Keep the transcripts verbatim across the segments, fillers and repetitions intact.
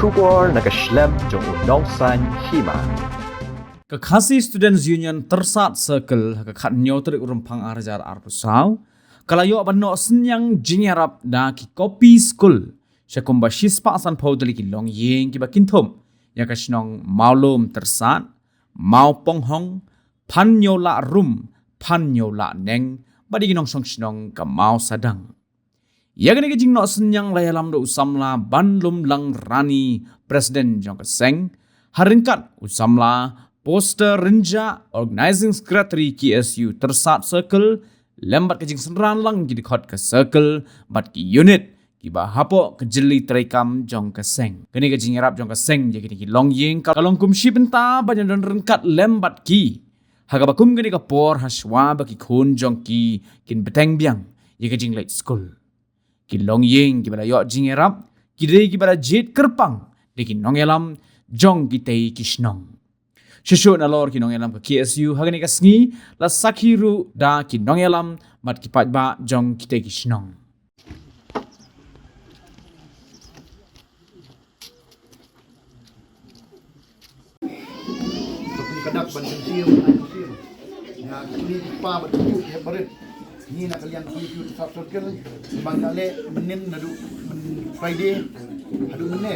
Khubor na ka shlem jong u nongsaiñ hima. Ka Khasi Students Union Tyrsad Circle ha ka khathynñiew tarik u Rymphang ar hajar arphew saw ka la ïoh ban noh synñiang jingïarap da ki kopi skul sha kumba shispah sanphew tylli ki longïing kiba kynthup ïa ka shnong Mawlum Tyrsad, Mawponghong, Phanñiewlahrum, Phanñiewlahneng bad ïa ki nongshong shnong ka Mawsadang. Ïa kane ka jingnoh synñiang la ïalam da u samla Banlumlang Rani, President jong ka seng, ha ryngkat u samla Poster Rynjah, Organizing Secretary K S U Tyrsad Circle, lem bad ka jingsynran lang ki dkhot ka circle bad ki unit kiba hapoh ka jylli treikam jong ka seng. Kane ka jingïarap jong ka seng ïa kine ki longïing ka long kum shi bynta ban ïadon ryngkat lem bad ki, ha kaba kum kane ka por hashwa ba ki khun jong ki kin bteng biang ïa ka jingleit skul. Ki longïing kiba la ïoh jingïarap ki dei kiba la jied kyrpang da ki nongïalam jong kitei ki shnong. Shuh shuh nalor ki nongïalam ka K S U ha kane ka sngi la sakhi ruh da ki nongïalam bad ki paidbah jong kitei ki shnong. Ka kum ka dak ban kyntiew, ban ai kyntiew. Nga kini ki pa bad ki yu ki hep barit. Ngi na ka liang ki yu ki sub circle. Ban ka leh mynnin naduh myn Friday haduh mynne.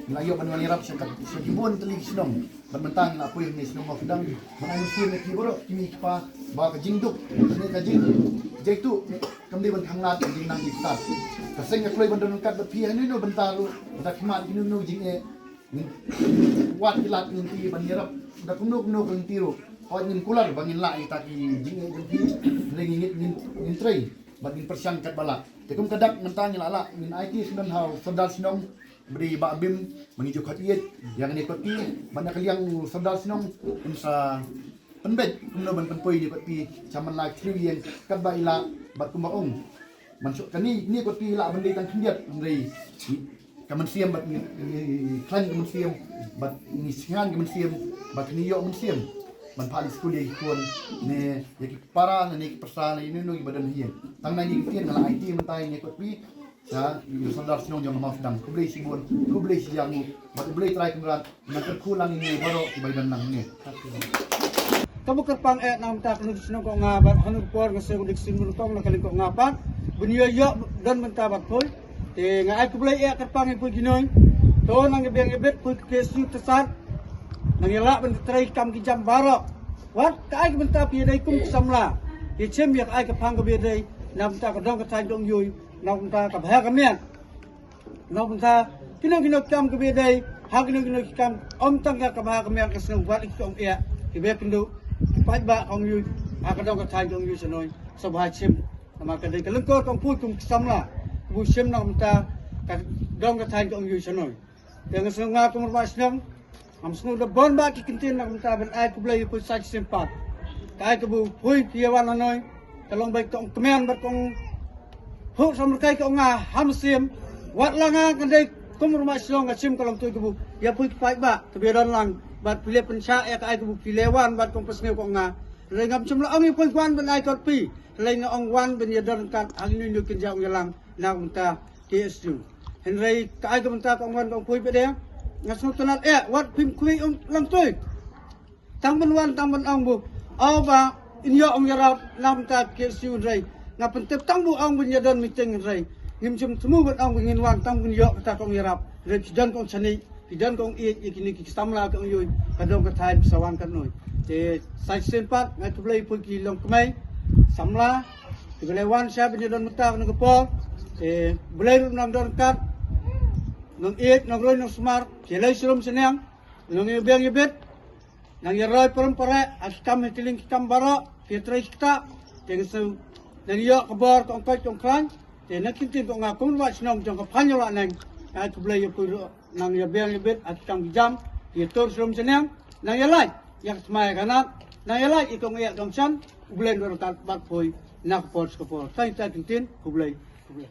Nga ïoh ban wan ïarap sha ka, sha ki bun tylli ki shnong. Ban mynta ngi la poi ha kine ki shnong Mawsadang. Ban ai mynsiem ïa ki baroh kini ki pa ba ka jingduk, kane ka jing, jaitu kam dei ban khanglad, ka jingnang jingstad. Ka seng ka kloi ban don ryngkat bad phi ha kino kino bynta ruh, bynta khmat kino kino jingeh. Ngin wad ki lad ki lynti ban ïarap da kumno kumno ka lynti ruh. Hooid ngin kular ba ngin lah ïa kita ki jingeh jong phi. Hynrei ngin, ngin, ngin trei bad ngin pyrshang katba lah. Te kum ka dak mynta ngi la lah ngin aiti sngewbha ha u sordar shnong ba dei Bah Bim ba ngi ju khot ïeit ïa kane kot pi. Bad na ka liang u sordar shnong un sa pynbeit kumno ban pynpoi ïa kot pi sha man la ki ïing katba i lah bad kumba ong. Man shu kane, kane kot pi lah ban dei tang khyndiat, hynrei ka mynsiem bad ngi, ngi khlaiñ ka mynsiem bad ngi sngan ka mynsiem bad ngi ïoh mynsiem ban phah leit skul ïa ki khun ne ïa ki para ne ki pyrsa ne ïa kino kino kiba don ha ïing. Tang na ngi ki ktien nga la aiti mynta ïa kane kot pi sha ïa u sordar shnong jong ka Mawsadang. Khublei shibun, khublei shihajar nguh bad U Blei Trai Kynrad un kyrkhu lang ïa ngi baroh kiba ïadon lang hangne. Kaba kyrpang eh na ka bynta kane ka shnong ka Nongai bad ha kane ka por nga sngewdei ka shnong ka Nongkong na ka liang ka Nongai pat ban ïoh ïoh don bynta ban poi. Te nga ai khublei eh kyrpang ïa phi ki nong. To nang ïa biang ïa bit phi ki K S U Tyrsad. Nang ïa lah ban trei kam ki jam baroh. Wat kaei ka bynta phi ïadei kum ki samla, ïa shim ïa kaei ka phang kaba ïadei na ka bynta ka dong ka thaiñ ka umjuh, na ka bynta ka bha ka miat. Na ka bynta kino kino ki kam kaba ïadei ha kino kino ki kam, ym tang ka bha ka miat, ka sngewbha ïa ki ong ïa ki ba kynduh ki paidbah ka umjuh ha ka dong ka thaiñ ka umjuh shnong. Sa bha shim namar ka dei ka lyngkor ka umphut kum ki samla kaba shim na ka bynta ka dong ka thaiñ ka umjuh shnong. Te nga sngew nga kum u rangbah shnong, ngam sngew da bun bah ki kyntien na ka bynta ban ai khublei ïa phi sa shisien pat. Kaei kaba phi phi ïa wan hangne ka long ba ka ong kmen bad ka ong phuh samrkhie ka ong nga ha mynsiem. Wat la nga ka dei kum u rangbah shnong nga shim ka long tu kaba ïa phi ki paidbah kaba ïadon lang bad phi leh pynshai ïa kaei kaba phi leh wan bad ka ong pynsngew ka ong nga. Hynrei ngam shym la ong ïa phi wan ban ai kot pi. Hynrei nga ong wan ban ïadon ryngkat ha kino kino ki jingïalang na ka bynta K S U. Hynrei kaei ka bynta ka ong wan ka ong poi pat de, nga sngewtynnat eh wat phim khmih ong lang toi. Tang ban wan tang ban ong buh, aw ba in ïoh ong ïarap na ka bynta K S U, hynrei nga pyntip tang buh ong ban ïadon meeting, hynrei ngim shym thmu ban ong ba ngin wan tang ban ïoh kata ka ong ïarap. Hynrei phi don ka ong shaniah, phi don ka ong ïeit ïa kine ki samla ka umjuh, ka dong ka thaiñ phi sa wan katno. Te sa shisien pat nga ai khublei ïa phi ki longkmie samla kiba la wan sha ban ïadon mynta kane ka por. Te U Blei ruh un nang don ryngkat, nang ïeit, nang roi, nang sumar, ïaleh shlem shnong, nang ïa biang ïa bit, nang ïa roi pyrem pyrem ha ki kam ha ki lieng ki kam baroh, ki trei ki ktah, te nga sngew nang ïoh ka bor ka ong koit ka ong khlaiñ. Te na ki ktien ka ong nga kum u rangbah shnong jong ka Phanñiewlahneng, nga ai khublei ïa phi ruh. Nang ïa biang ïa bit ha ki kam ki jam, ïa tur shlem shnong, nang ïa lait ïa ka thma ïa ka nat, nang ïa lait ïa ka ong ïa ka ong shan. U Blei un don ryngkat bad phi na ka por sha ka por. Tang ïa kita ki ktien, khublei, khublei.